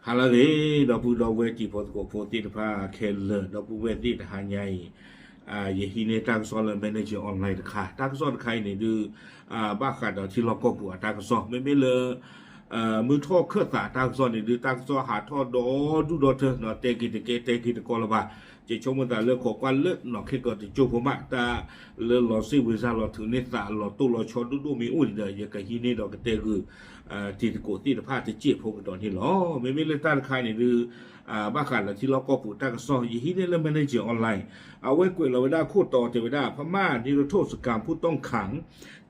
ဟါလၢအဂ့ၤ ဒီပုၢ်ဒီဝဲၢ်တံၤဖိသကိးဖိသ့ၣ်တဖၣ်ခဲလၢာ် ဒီပုၢ်ဝဲၢ်သ့ၣ်တဟါညါအံၤ ယဟံးန့ၢ်တၢ်ကစီၣ်လၢ Manager Online တခါ တၢ်ကစီၣ်တခါအံၤန့ၣ်ဒုး ဘၣ်ဃးဒီးထံလီၢ်ကီၢ်ပူၤအတၢ်ကစီၣ် မ့မ့ၢ်လၢ မုၢ်ထီၣ်ခၢၣ်သးတၢ်ကစီၣ်န့ၣ်ဒုး တၢ်ကစီၣ်ဟးထီၣ်ဒီဒူၣ်ဒီထၢ တဲက့ၤတကဲ တဲက့ၤတကီလၢၤဘၣ်. ယဆိကမိၣ်သးလၢခိးကွၢ်လၢနီၢ်ခဲကီးတကၠိဖိမး တၢ်လၢလီၤစ့ၣ်ဝံၤစၢ်လီၤထုးန့ၢ်သးလီၤတိၢ်လီၤဆီဒိၣ်ဒိၣ်မ့ၢ်အိၣ်န့ၣ်ဒီး ယကဟံးန့ၢ်ဒီးကတဲဂုာ် တံၤသကိးသ့ၣ်တဖၣ်တစဲးဖိကဒီးန့ၣ်လီၤ. မ့မ့ၢ်လၢတၢ်တခါန့ၣ်ဒုး ဘၣ်ဃးဒီးထံလီၢ်ကီၢ်ပူၤတၢ်ကစီၣ် ယဟံးန့ၢ်လၢ Manager Online အဝဲကွဲးလီၤဝဲဒၣ်ခိၣ်တီတဲဝဲဒၣ် พม่านิรโทษกรรมผู้ต้องขัง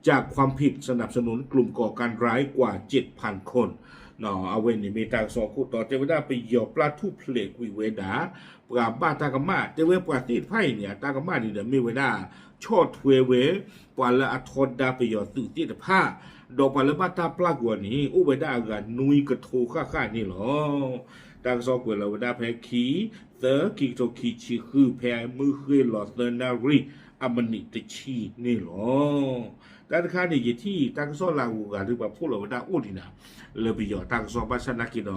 จากความผิดสนับสนุนกลุ่มก่อการร้ายกว่า เจ็ดพันคน အဝဲန့ၣ်မ့ၢ်တၢ်ကစီၣ်ခိၣ်တီတဲဝဲဒၣ် ပယီၤပျၢ်ထူၣ်ဖျဲးကွံာ်ဝဲဒၣ် ပှၤဘၣ်တၢ်ကမၣ် တဲဝဲပှၤသ့ၣ်တဖၣ်အံၤန့ၣ် အတၢ်ကမၣ်န့ၣ်ဒီးမ့ၢ်ဝဲဒၣ် ဆီၣ်ထွဲဝဲ ပှၤလၢအထီဒါပယီၤသုးသ့ၣ်တဖၣ် ဒီးပှၤလၢဘၣ်တၢ်ပျၢ်ကွံာ်အီၤန့ၣ် အိၣ်ဝဲဒၣ်အဂၤနွံကထိဃၣ်ဃၣ်န့ၣ်လီၤ. တၢ်ကစီၣ်ကွဲးလီၤဝဲဒၣ်ဖဲခံ သၢ ခံကထိခံဆံဃု ဖဲမုၢ်ဃ့ၢ်လီၤသၢနၣ်ရံၣ် အမံးနံးတဆံန့ၣ်လီၤ. တၢ်တခါန့ၣ် ယထံၣ်တၢ်ကစီၣ်လၢအဂုၤအဂၤဒုးပှၤဖီၣ်လီၤဝဲဒၣ်အိၣ်ဒံးနၤ လၢပယီၤတၢ်ကစီၣ် ဘၣ်ဆၣ်သနာ်က့ဒီးလၢ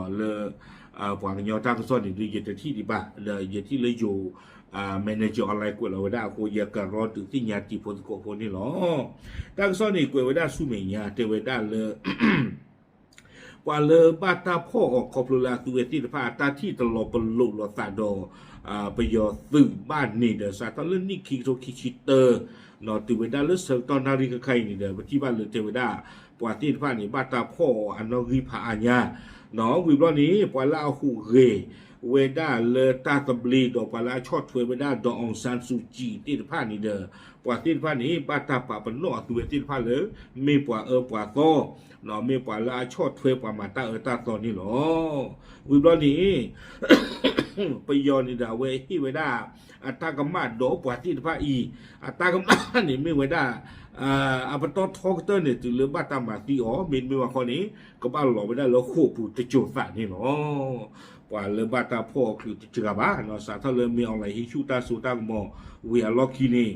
ပှၤကညီတၢ်ကစီၣ်န့ၣ်ဒုးယတထံၣ်ဒံးဘၣ် ဒီးယထံၣ်လၢယိၤ Manager Online ကွဲးလီၤဝဲဒၣ်အဃိ ယကရီတုၤသ့ၣ်ညါတံၤဖိသကိးဖိန့ၣ်လီၤ. တၢ်ကစီၣ်န့ၣ်ကွဲးဝဲဒၣ်ဆူမဲာ်ညါ တဲဝဲဒၣ်လၢ ပှၤလၢဘၣ်တၢ်ဖီၣ်အီၤခီဖျိလၢအသုဝဲသ့ၣ်တဖၣ် အတၢ်ထံၣ်တလီၤပလိာ်လိာ်သးဒီး ပယီၤသုးဘၣ်န့ၣ်ဒီး စးထီၣ်လၢနံၣ်ခံကထိခံဆံတၢ တုၤဝဲဒၣ်လၢဆၢကတီၢ်နၣ်ရံၣ်ခဲခါအံၤန့ၣ်ဒီး ပထံၣ်ဘၣ်လၢတဲဝဲဒၣ် ပှၤသ့ၣ်တဖၣ်န့ၣ် ဘၣ်တၢ်ဖီၣ်အီၤအနီၣ်ဂံၢ်ဖးအါညါ ဝံၤဘျီန့ၣ် ပှၤလၢအဟူးဂဲၤဝဲဒၣ်လၢတၢ်သဘျ့ဒီးပှၤလၢအဆီၣ်ထွဲဝဲဒၣ် ဒေါ်အောင်ဆန်းစုကြည် သ့ၣ်တဖၣ်န့ၣ်ဒီး ပှၤသ့ၣ်တဖၣ်န့ၣ် ဘၣ်တၢ်ပာ်ပနီၣ်အသုဝဲသ့ၣ်တဖၣ်လၢ မ့ၢ်ပှၤအၢပှၤသီ မ့ၢ်ပှၤလၢအဆီၣ်ထွဲပှၤမၤတၢ်အၢတၢ်သီန့ၣ်လီၤ. ဝံၤဘျီန့ၣ် ပယီၤန့ၣ်ဒီးအဝဲဟ့ၣ်ဝဲဒၣ် အတၢ်ကမၣ်ဒီးပှၤသ့ၣ်တဖၣ်အံၤ အတၢ်ကမၣ်န့ၣ်မ့ၢ်ဝဲဒၣ် အပတီၢ်ထီကတၢၢ်န့ၣ် တုၤလၢဘၣ်တၢ်မၤသံအီၤ မ့တမ့ၢ်ဘၣ်ခီန့ၣ် ကဘၣ်လီၤဝဲဒၣ်လၢဃိာ်ပူၤတစိၤသးန့ၣ်လီၤ. ပှၤလၢဘၣ်တၢ်ဖီၣ်အီၤချုးတစှၤဘၣ် စးထီၣ်လၢ မင်းအောင်လှိုင် ဟ့ၣ်ဆူၣ်တၢ်စိတၢ်ကမီၤဝံၤအလီၢ်ခံန့ၣ်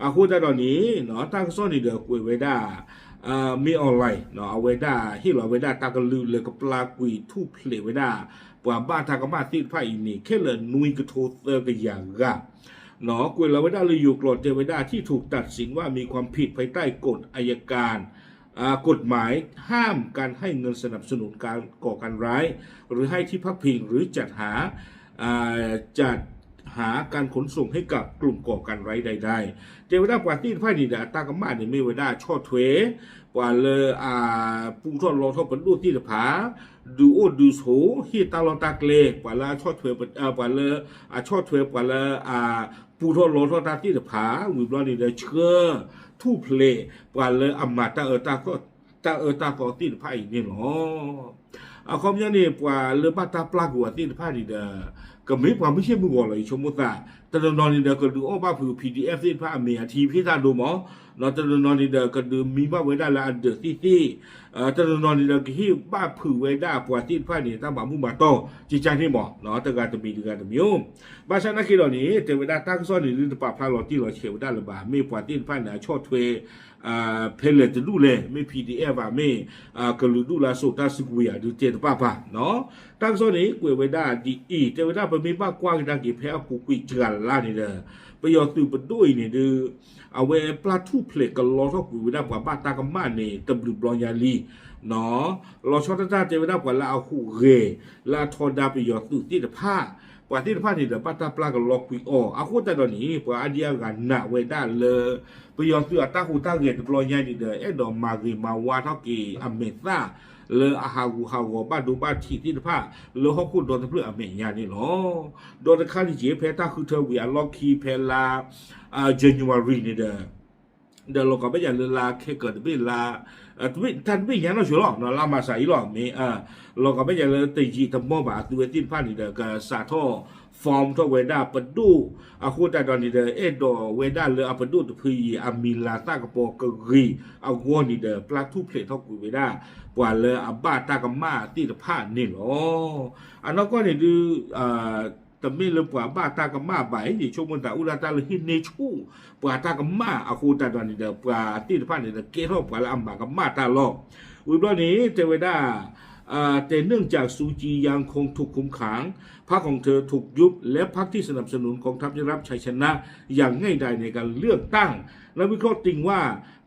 အဃိသတးဒီးန့ၣ် တၢ်ကစီၣ်န့ၣ်ဒီးကွဲးဝဲဒၣ် မင်းအောင်လှိုင် အဝဲဒၣ်ဟ့ၣ်လီၤဝဲဒၣ်တၢ်ကလုၢ်လၢကပျၢ်ကွံာ်ထူၣ်ဖျဲးဝဲဒၣ် ပှၤဘၣ်တၢ်ကမၣ်သ့ၣ်တဖၣ်အံၤန့ၣ် ခဲလၢာ်နွံကထိသၢကယၤဂၤ ကွဲးလီၤဝဲဒၣ်လၢယိၤကျိာ်တဲဝဲဒၣ် ที่ถูกตัดสินว่ามีความผิดภายใต้กฎอัยการ กฎหมายห้ามการให้เงินสนับสนุนการก่อการร้าย หรือให้ที่พักพิง หรือจัดหา จัดหาการขนส่งให้กับกลุ่มก่อการร้ายใดๆ တဲဝဲဒၣ်ပှၤသ့ၣ်တဖၣ်န့ၣ်ဒီး အတၢ်ကမၣ်န့ၣ်မ့ၢ်ဝဲဒၣ်ဆီၣ်ထွဲ ပှၤလၢအပူထီၣ်လီထီၣ်ပဒိၣ်သ့ၣ်တဖၣ် ဒုးအိၣ်ဒုးဆိး ဟ့ၣ်တၢ်လီၢ်တၢ်ကျဲ ပှၤလၢအဆီၣ်ထွဲ ပှၤလၢအဆီၣ်ထွဲ ပှၤလၢအပူထီၣ်လီထီၣ်တၢ်သ့ၣ်တဖၣ် ဝံၤဘျီန့ၣ်ဒီးဆှၢ ထူၣ်ဖျဲး ပှၤလၢအမၤတၢ်အၢတၢ်သီ တၢ်အၢတၢ်သီသ့ၣ်တဖၣ်အံၤန့ၣ်လီၤ. အခီပညီန့ၣ် ပှၤလၢဘၣ်တၢ်ပျၢ်ကွံာ်အီၤသ့ၣ်တဖၣ်န့ၣ်ဒီး ကမ့ၢ်ပှၤမုၢ်ဆ့ၣ်မုၢ်ဂီၤလီၤ ယဆိကမိၣ်သး တနီၤနီၤန့ၣ်ဒီး ကဒုးအီၣ်ဘၣ်ဖုး PDF သ့ၣ်တဖၣ်အမ့ၢ်အထံဖ့ၣ်ထၣ်ဒိမး တနီၤနီၤန့ၣ်ဒီး ကဒုးမံဘၣ်ဝဲဒၣ်လၢအဒၢးသ့ၣ်သ့ၣ် တနီၤနီၤန့ၣ်ဒီး ကဟ့ၣ်ဘၣ်ဖုးဝဲဒၣ်ပှၤသ့ၣ်တဖၣ်န့ၣ် တၢ်မၤမူမၤတီၢ် ကကါန့ၣ်မး တဂၤတမံၤတဂၤတမံၤ ဘၣ်ဆၣ်သနာ်က့ဒီးန့ၣ် တဲဝဲဒၣ်တၢ်ကစီၣ်န့ၣ်ဒုးတပာ်ဖျါလီၤတံၢ်လီၤဆဲးဝဲဒၣ်လၢၤဘၣ် မ့ၢ်ပှၤသ့ၣ်တဖၣ်န့ၣ် အဆီၣ်ထွဲ ဖဲလဲၣ်တဒူၣ်လဲၣ် မ့ၢ် PDF ဘၣ် မ့ၢ် ကလုာ်ဒူၣ်လၢစိာ်တၢ်စုကဝဲၤဧါဒုးတဲတဘၣ်ပၢ်နီၤ. တၢ်ကစီၣ်န့ၣ် ကွဲးဝဲဒၣ်ဒ်အံၤ တဲဝဲဒၣ်ပမ့ၢ်ဘၣ်ကွၢ်ကဒါက့ၤဖဲအပူၤကွံာ်စှၤလါန့ၣ်ဒီး ပယီၤသုးပဒိၣ်အံၤန့ၣ်ဒုး အဝဲပျၢ်ထူၣ်ဖျဲးကလီထီၣ်ကွံာ်ဝဲဒၣ်ပှၤဘၣ်တၢ်ကမၣ်န့ၣ် တဘျုးဘျီညါလံ လီၤဆီဒၣ်တၢ်တဲဝဲဒၣ်ပှၤလၢအဟူးဂဲၤ လၢအထီဒါပယီၤသုးသ့ၣ်တဖၣ် ပှၤသ့ၣ်တဖၣ်န့ၣ်ဒီး ဘၣ်တၢ်ပျၢ်ကလီကွံာ်အီၤ အဃိသတးဒီးန့ၣ် ပှၤအါဒံအါဂၤနာ်ဝဲဒၣ်လၢ ပယီၤသုးအတၢ်ဟူးတၢ်ဂဲၤတဘျီညါန့ၣ်ဒီး အဲၣ်ဒိးမၤဂ့ၤမၤဝါထီၣ်က့ၤအမဲာ်သၣ် လၢအဟးဂူာ်ဟးဂီၤဘၣ်ဒိဘၣ်ထံးသ့ၣ်တဖၣ် လၢဟီၣ်ခိၣ်ဒီတဖျၢၣ်အမဲာ်ညါန့ၣ်လီၤ. ဒီးတခါန့ၣ်က့ ဖဲတၢ်ဃုထၢဝံၤအလီၢ်ခံဖဲလါ January န့ၣ်ဒီး ဒီးလီၤကီးဘၣ်ယၤလၢလါခဲကၢၤတဘ့ၣ်လါ တၢ်တဘ့ၣ်ညါနီၢ်ဆိလီၤ လါမၤစၤအံၤလီၤ မ့ၢ် လီၤကီးဘၣ်ယၤလၢတယံာ်တမီၢ်ဘၣ် အသုဝဲသ့ၣ်တဖၣ်န့ၣ်ဒီး ကစးထီၣ် form ထီၣ်ဝဲဒၣ်ပဒိၣ် အဃိသတးဒီးန့ၣ်ဒီး အဲၣ်ဒိးဝဲဒၣ်လၢအပဒိၣ်တဖုအံၤ အမံၤလၤသၣ်ကပီၤကဂ့ၤအဂီၢ်န့ၣ်ဒီး ပျၢ်ထူၣ်ဖျဲးထီၣ်ကွံာ်ဝဲဒၣ် ပှၤလၢအဘၣ်တၢ်ကမၣ်သ့ၣ်တဖၣ်န့ၣ်လီၤ. အနီၢ်ကီၢ်န့ၣ်ဒုး တမ့ၢ်လၢပှၤဘၣ်တၢ်ကမၣ်ဘၣ်အံၤ ယဆိကမိၣ်သးအိၣ်ဒၣ်တၢ်လၢဟ့ၣ်န့ၢ်ဆူၣ် ပှၤတၢ်ကမၣ်အဃိသတးဒီးန့ၣ်ဒီး ပှၤသ့ၣ်တဖၣ်န့ၣ်ဒီး ကဲထီၣ်ပှၤလၢအမၤကမၣ်တၢ်လီၤ. ဝံၤဘျီန့ၣ် တဲဝဲဒၣ် แต่เนื่องจากซูจียังคงถูกคุมขัง พรรคของเธอถูกยุบ และพรรคที่สนับสนุนกองทัพได้รับชัยชนะอย่างง่ายดายในการเลือกตั้ง นักวิเคราะห์ติงว่า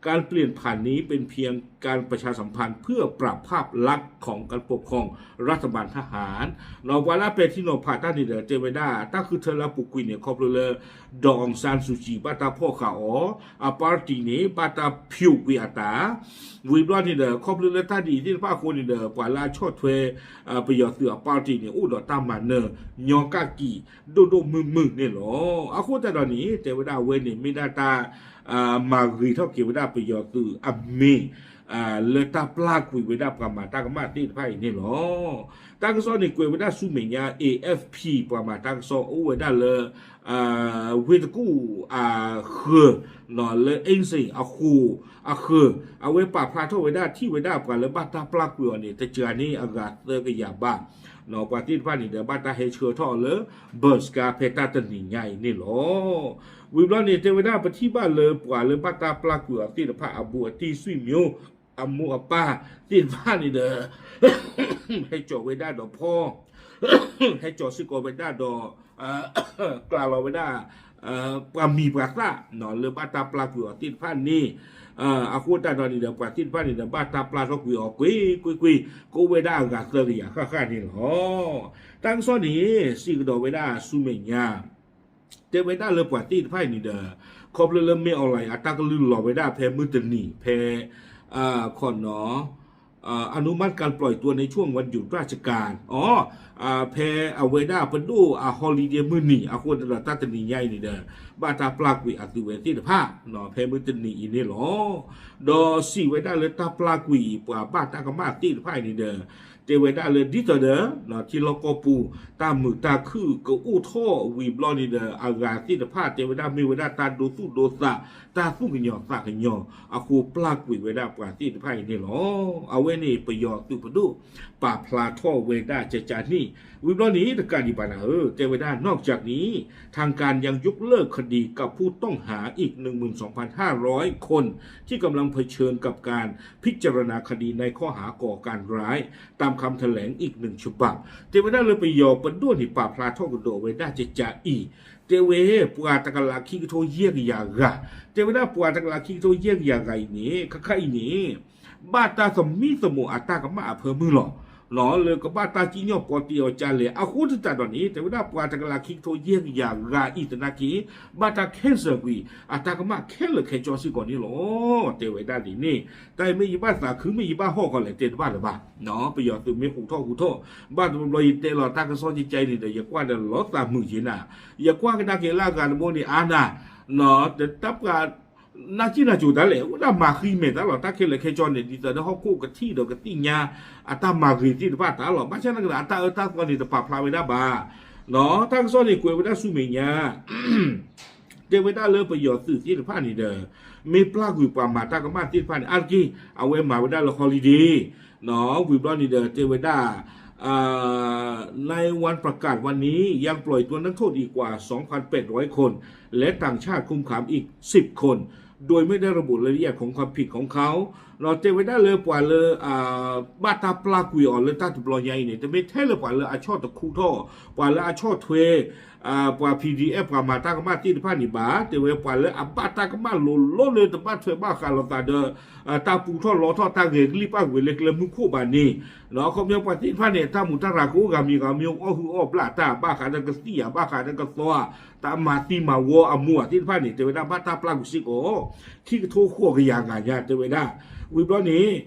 การเปลี่ยนผ่านนี้เป็นเพียงการประชาสัมพันธ์เพื่อปรับภาพลักษณ์ของการปกครองรัฐบาลทหาร ဒီးပှၤလၢပဲာ်ထံနီၤဖးတၢ်န့ၣ်ဒီး တဲဝဲဒၣ် တၢ်ဃုထၢလၢအပူၤကွံာ်န့ၣ် ခီဖျိလၢ ဒေါ်အောင်ဆန်းစုကြည် ဘၣ်တၢ်ဖီၣ်ဃာ်အီၤ အ party န့ၣ် ဘၣ်တၢ်ဖျိးကွံာ်အသး ဝံၤဘျီန့ၣ်ဒီး ခီဖျိလၢတၢ်ဒ်အံၤသ့ၣ်တဖၣ်အဃိန့ၣ်ဒီး ပှၤလၢအဆီၣ်ထွဲ ပယီၤသုးအ party န့ၣ် အိၣ်ဒီးတၢ်မၤနၢၤ ညီကၣ်ကံာ် ဒိၣ်ဒိၣ်မုၢ်မုၢ်န့ၣ်လီၤ. အဃိသတးဒီးန့ၣ် တဲဝဲဒၣ်အဝဲန့ၣ် မ့ၢ်ဒၣ်တၢ် မၤဂ့ၤထီၣ်က့ၤဝဲဒၣ်ပယီၤသုးအမံၤ လၢတၢ်ပျၢ်ကွံာ်ဝဲဒၣ်ပှၤမၤတၢ်ကမၣ်သ့ၣ်တဖၣ်အံၤန့ၣ်လီၤ. တၢ်ကစီၣ်န့ၣ်ကွဲးဝဲဒၣ်ဆူမဲာ်ညါ A F P ပှၤမၤတၢ်ကစီၣ်အိၣ်ဝဲဒၣ်လၢ ဝ့ၢ်တကူၣ်အဃၢၤ လၢ အ့စ့ၣ် အဃိ အဃၢၤ အဝဲပာ်ဖျါထီၣ်ဝဲဒၣ်ထံၣ်ဝဲဒၣ်ပှၤလၢဘၣ်တၢ်ပျၢ်ကွံာ်အီၤန့ၣ် တစှၤန့ၢ်အဂၤသၢကယၤဘၣ် ပှၤသ့ၣ်တဖၣ်န့ၣ်ဒီး ဘၣ်တၢ်ဟဲဆှၢထီၣ်အီၤလၢ ဘၢးစကါ ဖဲတၢ်တနံၤညါအံၤန့ၣ်လီၤ. ဝံၤဘျီန့ၣ် တဲဝဲဒၣ်ပထံၣ်ဘၣ်လၢပှၤလၢဘၣ်တၢ်ပျၢ်ကွံာ်အီၤသ့ၣ်တဖၣ် အဘူးအတံၢ် ဆွေမျိုး အမိၢ်အပၢ်သ့ၣ်တဖၣ်န့ၣ်ဒီး ဟဲစိာ်ဝဲဒၣ်ဒီးဖီ ဟဲစိာ်စ့ၢ်ကီးဝဲဒၣ်ဒီး ကျးလီၤဝဲဒၣ် ပှၤမံၤပှၤသၣ် လၢဘၣ်တၢ်ပျၢ်ကွံာ်အီၤသ့ၣ်တဖၣ်န့ၣ် အဃိသတးဒီးန့ၣ်ဒီး ပှၤသ့ၣ်တဖၣ်န့ၣ်ဒီး ဘၣ်တၢ်ပျၢ်ထီၣ်ကွံာ်အီၤကွ့ၢ်ကွ့ၢ်ကွ့ၢ် ကအိၣ်ဝဲဒၣ်အဂၤသၢကယၤဃၣ်ဃၣ်န့ၣ်လီၤ. တၢ်ကစီၣ်န့ၣ် စံးကဒီးဝဲဒၣ်ဆူမဲာ်ညါ တဲဝဲဒၣ်လၢပှၤသ့ၣ်တဖၣ်အံၤန့ၣ်ဒီး ခီဖျိလၢ မင်းအောင်လှိုင် အတၢ်ကလုၢ်လီၤဝဲဒၣ်ဖဲမုၢ်တနံၤ ဖဲ ခီနီၤ อนุมัติการปล่อยตัวในช่วงวันหยุดราชการ အီ ဖဲအဝဲဒၣ်ပဒိၣ်အ holiday မုၢ်နံၤ အဃိသတးဒီးတၢ်တနံၤညါအံၤန့ၣ်ဒီး ဘၣ်တၢ်ပျၢ်ကွံာ်အသုးဝဲသ့ၣ်တဖၣ် ဖဲမုၢ်တနံၤအံၤန့ၣ်လီၤ. ဒီးစံးဝဲဒၣ်လၢတၢ်ပျၢ်ကွံာ်ပှၤဘၣ်တၢ်ကမၣ်သ့ၣ်တဖၣ်အံၤန့ၣ်ဒီး တဲဝဲဒၣ်လၢဒ်သိးဒီး ထံလီၢ်ကီၢ်ပူၤ တၢ်မုာ်တၢ်ခုၣ်ကအိၣ်ထီၣ်ဝံၤဘျီန့ၣ်ဒီး အဂၤသ့ၣ်တဖၣ်တဲဝဲဒၣ်မ့ၢ်ဝဲဒၣ်တၢ်ဒိသူၣ်ဒိသး တၢ်သူၣ်ကညီၤသးကညီၤအဃိ ပျၢ်ကွံာ်ဝဲဒၣ်ပှၤသ့ၣ်တဖၣ်အံၤန့ၣ်လီၤ. အဝဲန့ၣ်ပယီၤသုးပဒိၣ် ပာ်ဖျါထီၣ်ဝဲဒၣ်ကကန့ၣ် ဝံၤဘျီန့ၣ် တကးဒံးဘၣ်နၤဧၢ တဲဝဲဒၣ် นอกจากนี้ ทางการยังยกเลิกคดีกับผู้ต้องหาอีก หนึ่งหมื่นสองพันห้าร้อยคน ที่กำลังเผชิญกับการพิจารณาคดีในข้อหาก่อการร้าย ตามคำแถลงอีกหนึ่งฉบับ တဲဝဲဒၣ်လၢပယီၤပဒိၣ်န့ၣ် ပာ်ဖျါထီၣ်ကဒီးဝဲဒၣ်ကကအံၤ တဲဝဲပှၤတကလးခံကထိယဲၢ်ကယၤဂၤ တဲဝဲဒၣ်ပှၤတကလးခံကထိယဲၢ်ကယၤဂၤအံၤန့ၣ် ခဲခါအံၤန့ၣ် ဘၣ်တၢ်သမံသမိးအတၢ်ကမၣ်အဖၢမုၢ်လီၤ. လၢကဘၣ်တၢ်စံၣ်ညီၣ်ပီတ့အီၤကလဲၣ် အဃိသတးဒီးန့ၣ် တဲဝဲဒၣ်ပှၤတကလးခံကထိယဲၢ်ကယၤဂၤအံၤသနာ်က့ ဘၣ်တၢ် cancel ကွံာ် အတၢ်ကမၣ်ခဲလၢာ်ခဲဆ့စ့ၢ်ကီးန့ၣ်လီၤ. တဲဝဲဒၣ်ဒ်န့ၣ် တၢ်အံၤမ့ၢ်ယဘၣ်သးခု မ့ၢ်ယဘၣ်ဟီၣ်ကီးလဲၣ် တဲတဘၣ်လၢၤဘၣ်. ပယီၤသုးမ့ၢ်ဟူးထီၣ်ဟူးထီၣ် ဘၣ်တဘျီဘျီယတဲလီၤတၢ်ကစီၣ်ကကဲအံၤန့ၣ်ဒီး ယကွၢ်ဒီးလီၤသးမုာ်ယဲနၤ ယကွၢ်ကဒါက့ၤလၢအဂၤတဘိန့ၣ် အါနၤ တၢ်ပှၤ နၢ်ကံၣ်နၢ်ကိၤတၢ်လဲၣ် အိၣ်ဒၣ်မၤဃံမဲာ်တၢ်လီၤ တၢ်ခဲလၢာ်ခဲဆ့န့ၣ် ဒ်သိးဒီးဟီၣ်ခိၣ်ကထံၣ်ဒီးကသ့ၣ်ညါ အတၢ်မၤဂ့ၤသ့ၣ်တဖၣ်တၢ်လီၤ ဘၣ်ဆၣ်သနာ်က့ဒီး အတၢ်အၢတၢ်သီန့ၣ် တပာ်ဖျါဝဲဒၣ်ဘၣ်. တၢ်ကစီၣ်န့ၣ် ကွဲးဝဲဒၣ်ဆူမဲာ်ညါ တဲဝဲဒၣ်လၢပယီၤသုးသ့ၣ်တဖၣ်န့ၣ်ဒီး မ့ၢ်ပျၢ်ကွံာ်ပှၤမၤတၢ်ကမၣ်သ့ၣ်တဖၣ်န့ၣ် အါတက့ၢ် အဝဲမၤဝဲဒၣ်လၢ holiday ဝံၤဘျီန့ၣ်ဒီး တဲဝဲဒၣ် ในวันประกาศวันนี้ยังปล่อยตัวนักโทษอีกกว่า สองพันแปดร้อยคน และต่างชาติคุมขังอีก สิบคน โดยไม่ได้ระบุรายละเอียดของความผิดของเขา တဲဝဲဒၣ်လၢပှၤလၢ ဘၣ်တၢ်ပျၢ်ကွံာ်အီၤလၢတၢ်တဘျီညါအံၤန့ၣ် တမ့ၢ်ထဲလၢပှၤလၢအဆီၣ်တခူထီၣ် ပှၤလၢအဆီၣ်ထွဲ ပှၤ P D F ပှၤမၤတၢ်ကမၣ်သ့ၣ်တဖၣ်န့ၣ်ဘၣ် တဲဝဲပှၤလၢအဘၣ်တၢ်ကမၣ်လိၤလိၤလၢတဘၣ်ထွဲဘၣ်ဃးလိာ်သးဒီး တၢ်ပူထီၣ်လီထီၣ်တၢ်ဂဲၤကလံၣ်ပၣ်ကွံာ်လၢကျဲမုၢ်ခိၣ်ဘၣ်န့ၣ် အခီပညီပှၤသ့ၣ်တဖၣ်န့ၣ် တၢ်မူးတၢ်ရၤကအိၣ်ဂၤမံၤဂၤမံၤ အီၣ်ဟုၣ်အီၣ်ဘျၣ်တၢ် ဘၣ်ဃးဒီးကသံၣ်ဧါ ဘၣ်ဃးဒီးကသီဧါ တၢ်မၤသံမၤဝီအမူးဧါသ့ၣ်တဖၣ်န့ၣ် တဲဝဲဒၣ်ဘၣ်တၢ်ပျၢ်ကွံာ်စ့ၢ်ကီး ခံကထိဃိးကယၤဂၤညါ တဲဝဲဒၣ် ဝံၤဘျီန့ၣ်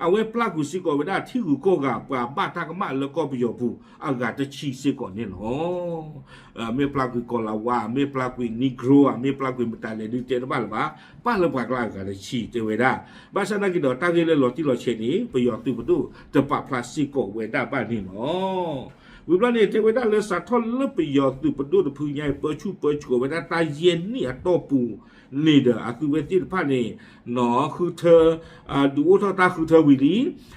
အဝဲပျၢ်ကွံာ်စ့ၢ်ကီးဝဲဒၣ်ထံဂုၤကီၢ်ဂၤ ပှၤဘၣ်တၢ်ကမၣ်လၢကီၢ်ပယီၤပူၤ အဂၤတဆံစ့ၢ်ကီးန့ၣ်လီၤ. မ့ၢ်ပျၢ်ကွံာ်ကီၤလၤဝါ မ့ၢ်ပျၢ်ကွံာ် Negro ဧါ မ့ၢ်ပျၢ်ကွံာ်မတၤလဲၣ်ဒုးတဲတဘၣ်လၢၤဘၣ် ပၣ်လၢပှၤကျါအဂၤတဆံတဲဝဲဒၣ် ဘၣ်ဆၣ်သနာ်က့ဒီး တၢ်ဂ့ၢ်လၢလီၤတံၢ်လီၤဆဲးန့ၣ် ပယီၤသုးပဒိၣ်တပာ်ဖျါစ့ၢ်ကီးဝဲဒၣ်ဘၣ်န့ၣ်လီၤ. ဝံၤဘျီန့ၣ် တဲဝဲဒၣ်လၢစးထီၣ်လၢပယီၤသုးပဒိၣ်တဖုညါအံၤ ပၢဆူၣ်ပၢစိးဝဲဒၣ်တၢ်ယဲၢ်နံၣ်အတီၢ်ပူၤန့ၣ်ဒီး အသုဝဲသ့ၣ်တဖၣ်န့ၣ် နီၢ် ဃုထၢ ဒုးအိၣ်ထီၣ်တၢ်ဃုထၢဝံၤလံ.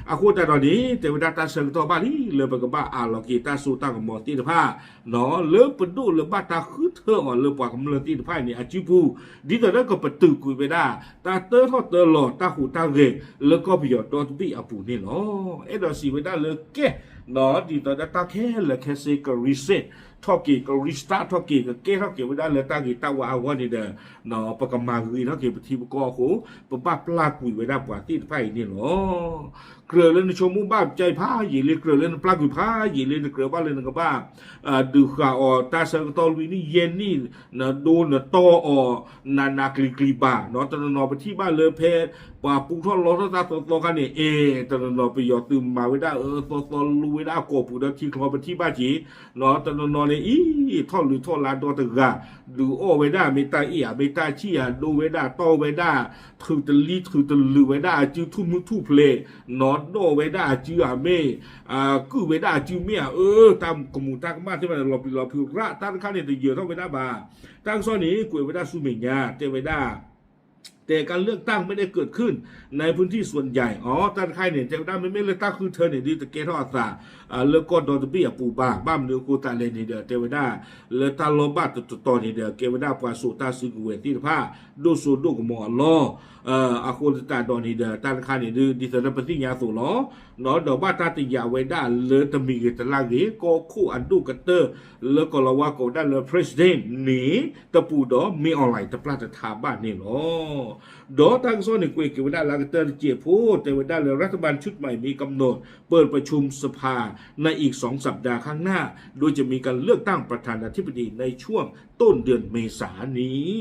အဃိသတးဒီးန့ၣ် တဲဝဲဒၣ်တၢ်ဆၢကတီၢ်ဘၣ်လံ လၢပကဘၣ်အးလီၤက့ၤတၢ်စိတၢ်ကမီၤသ့ၣ်တဖၣ် နီၢ် လၢပဒိၣ်လၢဘၣ်တၢ်ဃုထၢအီၤလၢပှၤကမျၢၢ်သ့ၣ်တဖၣ်အံၤန့ၣ် အစုပူၤ ဒ်သိးလၢကပတုာ်ကွံာ်ဝဲဒၣ် တၢ်တၢထီၣ်တၢလီၤတၢ်ဟူးတၢ်ဂဲၤလၢကီၢ်ပယီၤဒီတဘ့ၣ်အပူၤန့ၣ်လီၤ. အဲၣ်ဒိးစံးဝဲဒၣ်လၢကဲ နီၢ် ဒ်သိးလၢတၢ်ခဲလၢာ်ခဲဆ့က reset ထီၣ်က့ၤ က restart ထီၣ်က့ၤ ကကဲထီၣ်က့ၤဝဲဒၣ်လၢတၢ်ဂ့ၤတၢ်ဝါအဂီၢ်န့ၣ်ဒီး နီၢ် ပကမၤဂ့ၤထီၣ်က့ၤပထံပကီၢ်အဃိ ပဘၣ်ပျၢ်ကွံာ်ဝဲဒၣ်ပှၤသ့ၣ်တဖၣ်အံၤန့ၣ်လီၤ. ကြၢးလၢနဆိကမိၣ်ဘၣ်ကၠါအံၤဖးယံာ်လံ ကြၢးလၢနပျၢ်ကွံာ်ဖးယံာ်လံ နကြၢးဘၣ်လၢနကဘၣ် ဒုးဃာ်အီၤတၢ်ဆၢကတီၢ်လွံၢ်နံၣ်ယဲၢ်နံၣ် နဒိနတီၢ်အီၤ နးနးကျံၤကျံၤဘၣ် နီၢ် တနီၤနီၤပထံၣ်ဘၣ်လၢဖဲ ပှၤပူထီၣ်လီထီၣ်တၢ်သီသီခါန့ၣ် အဲ တနီၤနီၤပယီၤသုးမၤဝဲဒၣ်အၢသီသီ လူဝဲဒၣ်အကိာ်ပူၤဒီးထံချီပထံၣ်ဘၣ်က့ၤ နီၢ် တနီၤနီၤန့ၣ်အံၤ ထီၣ်လုၢ်ထီၣ်လါဒီတဂၤ ဒုးအီၣ်ဝဲဒၣ် မ့ၢ်တၢ်အ့ၣ်ဧါ မ့ၢ်တၢ်ဆံၣ်ဧါ ဒိဝဲဒၣ်တီၢ်ဝဲဒၣ် ထုးတလံထုးတလုာ်ဝဲဒၣ်အစုထူၣ်မုၢ်ထူၣ်ဖျဲး နီၢ် ဒိၣ်ဝဲဒၣ်အစုဧါမ့ၢ် ကုၢ်ဝဲဒၣ်အစုမ့ၢ်ဧါ အၢ တၢ်ကမူးတၢ်ကမၣ်သ့ၣ်တဖၣ်န့ၣ် လီၤပျံၤလီၤဖုးရၣ် တၢ်တခါန့ၣ် တယၢၤထီၣ်ဝဲဒၣ်ဘၣ်. တၢ်ကစီၣ်န့ၣ် ကွဲးဝဲဒၣ်ဆူမဲာ်ညါ တဲဝဲဒၣ် แต่การเลือกตั้งไม่ได้เกิดขึ้นในพื้นที่ส่วนใหญ่ အီၤ တၢ်တခါအံၤန့ၣ် တဲဝဲဒၣ် မ့မ့ၢ်လၢတၢ်ဃုထၢန့ၣ် ဒုးတကဲထီၣ်အသး လၢကီၢ်ဒီတဘ့ၣ်အပူၤဘၣ်. ဘၣ်မနုၤအဃိသတးလဲၣ်န့ၣ်ဒီး တဲဝဲဒၣ် လၢတၢ်လီၢ်ဘၣ်တတီၤတီၤန့ၣ်ဒီး ကဲဝဲဒၣ်ပှၤစိာ်တၢ်စုကဝဲၤသ့ၣ်တဖၣ် ဒိၣ်စိဒိၣ်ကမီၤအလီၢ် အဃိသတးဒီးန့ၣ်ဒီး တၢ်တခါန့ၣ်ဒုး ဒ်သိးလၢပသ့ၣ်ညါအသိးလီၤ. နီၢ် ဒီးဘၣ်တၢ်တယာ်ဝဲဒၣ်လၢတမံၤဂ့ၤတလါဂ့ၤ ကီၢ်ခိၣ်အဒိၣ်ကတၢၢ် လၢကီၢ်လီၤဝါကိးဝဲဒၣ်လၢ president န့ၣ် တပူၤဒီး မင်းအောင်လှိုင် တပျၢ်တထါဘၣ်န့ၣ်လီၤ. ဒီးတၢ်ကစီၣ်န့ၣ် ကွဲးက့ၤဝဲဒၣ်လၢအကတၢၢ်တစဲးဖိ တဲဝဲဒၣ်လၢ รัฐบาลชุดใหม่มีกำหนดเปิดประชุมสภาในอีกสองสัปดาห์ข้างหน้า โดยจะมีการเลือกตั้งประธานาธิบดีในช่วงต้นเดือนเมษายนนี้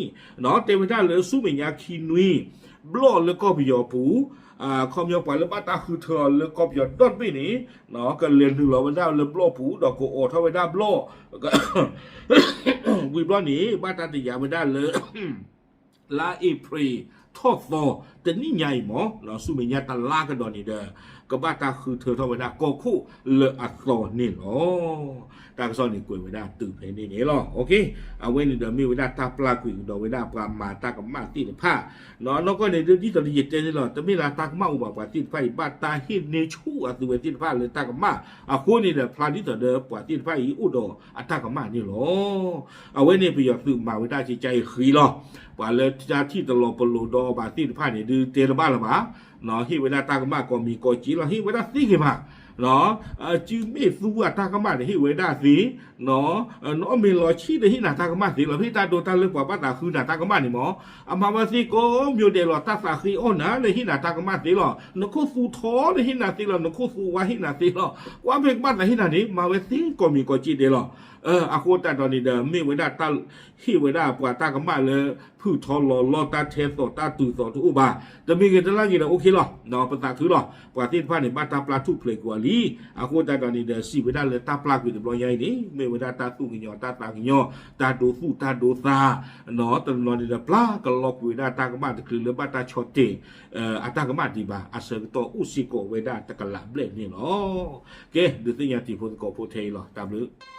နီၢ် တဲဝဲဒၣ်လၢဆူမဲာ်ညါခံနွံ ဘျီၣ်လၢကီၢ်ပယီၤပူၤ ခီပညီပှၤလၢဘၣ်တၢ်ဃုထၢအီၤလၢကီၢ်ပယီၤဒီတဘ့ၣ်န့ၣ် ကလဲၤနုာ်လီၤဝဲဒၣ်လၢဘျီၣ်ပူၤ ဒီးကအိးထီၣ်ဝဲဒၣ်ဘျီၣ် ဝံၤဘျီန့ၣ် ဘၣ်တၢ်တယာ်ဝဲဒၣ်လၢ လါအ့ဖြ့ၣ်ထီၣ်သီ တနံၣ်ညါအံၤမ့ၢ် ဆူမဲာ်ညါတလါကဒီးန့ၣ်ဒီး ကဘၣ်တၢ်ဃုထၢထီၣ်ဝဲဒၣ်ကီၢ်ခိၣ်လၢအသီန့ၣ်လီၤ. တၢ်ကစီၣ်န့ၣ်ကွဲးဝဲဒၣ်တုၤဖဲန့ၣ်န့ၣ်လီၤ. အဝဲန့ၣ်ဒီးမ့ၢ်ဝဲဒၣ်တၢ်ပျၢ်ကွံာ်ကဒီးဝဲဒၣ်ပှၤမၤတၢ်ကမၣ်သ့ၣ်တဖၣ် နီၢ် နီၢ်ကီၢ်န့ၣ်ဒုး ဒ်သိးယတဲန့ၣ်လီၤ တမ့ၢ်လၢတၢ်ကမၣ်အိၣ်ဘၣ် ပှၤသ့ၣ်တဖၣ်အံၤ ဘၣ်တၢ်ဟ့ၣ်န့ၢ်ဆူၣ်အသုဝဲသ့ၣ်တဖၣ်လၢတၢ်ကမၣ်အဃိန့ၣ်ဒီး ဖျါဒ်သိးဒီးပှၤသ့ၣ်တဖၣ်အံၤအိၣ်ဒီးအတၢ်ကမၣ်န့ၣ်လီၤ. အဝဲန့ၣ်ပယီၤသုးမၤဝဲဒၣ်ကကါအံၤဃံလီၤ. ပှၤလၢတၢ်ထံၣ်တလီၤပလိာ်ဒီးဘၣ်သ့ၣ်တဖၣ်န့ၣ် ဒုးတဲတဘၣ်လၢၤဘၣ် ဟ့ၣ်ဝဲဒၣ်တၢ်ကမၣ်ကိးမံၤကိးက့လီၤ ဟ့ၣ်ဝဲဒၣ်သ့ဂ့ၤမး စုမ့ၣ်သူအတၢ်ကမၣ်န့ၣ် ဟ့ၣ်ဝဲဒၣ်သ့ နအီၣ်မ့ၤလီၤဆံးဒီးဟ့ၣ်နၤတၢ်ကမၣ်သ့လီၤ. ဟ့ၣ်တၢ်ဒိတၢ်လၢပှၤဘၣ်သးဃုနၤတၢ်ကမၣ်န့ၣ်မ့ၢ် အမၤဝဲသ့ကိးမံၤဒဲးလီၤ. တၢ်သးဃ့အီၣ်နၤလၢဟ့ၣ်နၤတၢ်ကမၣ်သ့လီၤ. နခိၣ်သူထီလၢဟ့ၣ်နၤသ့လီၤ. နခိၣ်သူဝါဟ့ၣ်နၤသ့လီၤ. ကွၢ်ဖဲကဘၣ်သးဟ့ၣ်နၤန့ၣ် မၤဝဲသ့ကိးမံၤကိးက့ဒဲးလီၤ. အဃိသတးဒီးန့ၣ်ဒီး မ့ၢ်ဝဲဒၣ်တၢ် ဟ့ၣ်ဝဲဒၣ်ပှၤတၢ်ကမၣ်လၢ ဖုၣ်ထီလီၤလီၢ်တၢ်ထဲသိးတၢ်တုၤသိးတအိၣ်ဘၣ်. တမံၤဂ့ၤတလါဂ့ၤဒီး အိၣ်ခ့လီၤ. ပသးခုလီၤ. ပှၤသ့ၣ်တဖၣ်န့ၣ် ဘၣ်တၢ်ပျၢ်ထူၣ်ဖျဲးကွံာ်အီၤလံ. အဃိသတးဒီးန့ၣ်ဒီး စံးဝဲဒၣ်လၢတၢ်ပျၢ်ကွံာ်တဘျီညါအံၤန့ၣ် မ့ၢ်ဝဲဒၣ်တၢ်သူၣ်ကညီၤတၢ်သးကညီၤ တၢ်ဒိသူၣ်တၢ်ဒိသး နီၢ် တနီၤန့ၣ်ဒီး ပျၢ်ကလီကွံာ်ဝဲဒၣ်တၢ်ကမၣ်တချုးလၢဘၣ်တၢ်ဆီၣ်တံၢ် အတၢ်ကမၣ်ဒံးဘၣ်. အဆၢကတီၢ်အိၣ်စ့ၢ်ကီးဝဲဒၣ်တကလးဘျဲၣ်န့ၣ်လီၤ. ကဲ ဒုးသ့ၣ်ညါတံၤဖိသကိးဖိထဲအံၤလီၤ. တၢ်ဘျုး